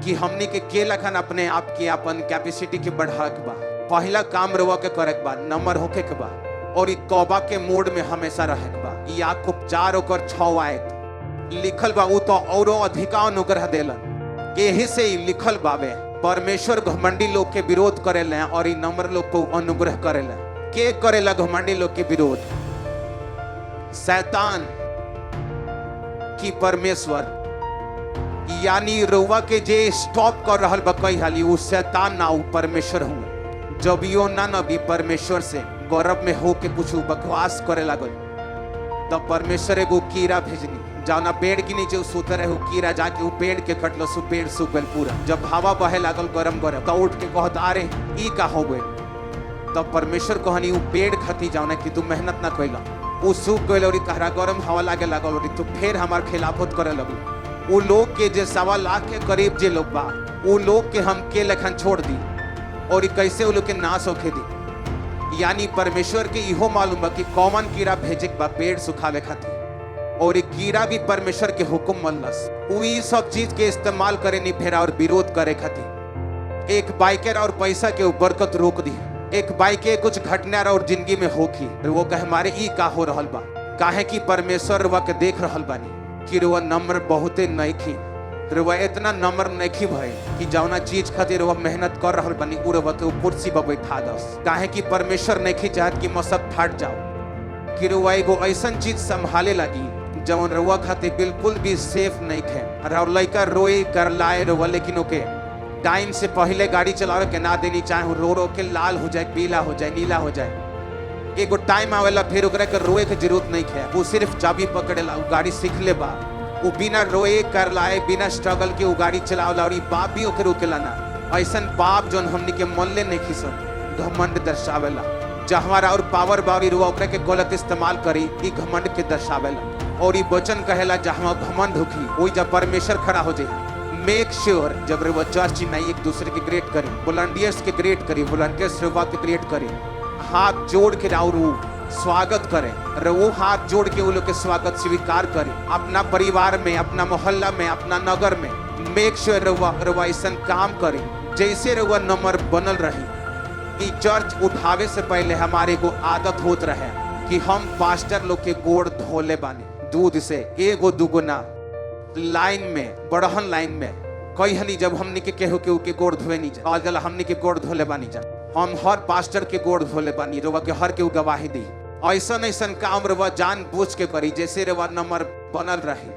कि हमनी के के लखन अपने आप के अपन कैपेसिटी के बढ़ा के बा। पहला काम रुआ के करे के बा नम्र होके के बा और तौबा के मोड में हमेशा रहे के बा। याकूब 4:6 आयत लिखल बा उ तो औरो अधिका अनुग्रह देलन। यही से ही लिखल बावे परमेश्वर घमंडी लोग के विरोध करेले और नम्र लोग को अनुग्रह करेले। के करेला घमंडी लोग के विरोध? शैतान की परमेश्वर। यानी रुआ के जे स्टॉप कर रहल बा कई हाली उ शैतान ना उ परमेश्वर हूँ। जब योना नबी परमेश्वर से गौरव में हो के कुछ बकवास करे लागल तब परमेश्वर एगो कीड़ा भेजनी, जाना पेड़ के नीचे सुते रहे कीड़ा जाके उ पेड़ के कटलो, सु पेड़ सूख गइल पूरा। जब हवा बहे लागल गरम गरम तो उठ के कहत अरे ई का हो गइल। तब परमेश्वर कहनी उ पेड़ खाती जाना कि तू मेहनत ना कैला, उ सूख गइल और तहरा गरम हवा लागे लागल और तू फिर हमार खिलाफत करे लगल। उ लोग के जे 1.25 लाख के करीब जे लोग बा उ लोग के हम के लेखन छोड़ दी और कैसे उ लोग के नाश होखे दी। यानी परमेश्वर के इहो मालूम बा कि कौन कीड़ा भेजे बा पेड़ सुखावे खातिर और कीड़ा भी परमेश्वर के हुक्म मनलस। उ ई सब चीज के इस्तेमाल करे नी फेरा और विरोध करे खातिर। एक बाइकर और पैसा के बरकत रोक दी, एक बाइके कुछ घटना और जिंदगी में होखी वो कहे हमारे ई का हो रहल बा। काहे कि परमेश्वर रुआ के देख रहल बानी कि रुआ नम्र बहुते नइखी, रुआ इतना नम्र नइखी भइल कि जौना चीज खातिर रुआ मेहनत कर रहल बानी उ रुआ के कुर्सी पर बैठा दस। काहे कि परमेश्वर नइखी चाहत कि मसक फाट जाओ, कि रुआ एगो ऐसन चीज संभाले लगी जौन रुआ खातिर बिल्कुल भी सेफ नहीं थे। और लड़का रोए कर लाए रुआ, लेकिन ओके टाइम से पहले गाड़ी चलावे के ना देनी, चाहे रो रो के लाल हो जाए, पीला हो जाए, नीला हो जाए। एगो टाइम आवेला फिर ओकरा के रोए के जरूरत नहीं है, वो सिर्फ चाबी पकड़ेला, वो गाड़ी सीख ले बा, वो बिना रोए कर लाए बिना स्ट्रगल के वो गाड़ी चलावला और बाप भी ओके रोकेला ना। ऐसन बाप जोन हमनी के मन ले नहीं खिसन घमंड दर्शावेला। जहवारा और पावर बावरी रुआ ओकरा के गलत इस्तेमाल करी ई घमंड के दर्शावेला। और ई वचन कहेला जहाँ घमंड होखी वही जब परमेश्वर खड़ा हो जाए। मेक श्योर जब रुआ चर्च में एक दूसरे के ग्रेट करी, वॉलंटियर्स के ग्रेट करी, वॉलंटियर्स रुआ के ग्रेट करी, हाथ जोड़ के और स्वागत करें, वो हाथ जोड़ के वो लोग के स्वागत स्वीकार करें अपना परिवार में, अपना मोहल्ला में, अपना नगर में। मेक श्योर रुआ रुआ ऐसा काम करें जैसे रुआ नंबर बनल रही। कि चर्च उठावे से पहले हमारे को आदत होत रहे कि हम पास्टर लोग के गोड़ धोले बानी दूध से, एगो दुगो ना, लाइन में बड़हन लाइन में कई हनी जब हमनी के केहू केहू के गोड़ धोए नहीं जा, आज हमनी के गोड़ धोले बानी जा, हम हर पास्टर के गोड़ धोले बानी, रुआ के हर केहू गवाही दी। ऐसा ऐसा काम रुआ जान बूझ के करी जैसे रुआ नंबर बनल रहे।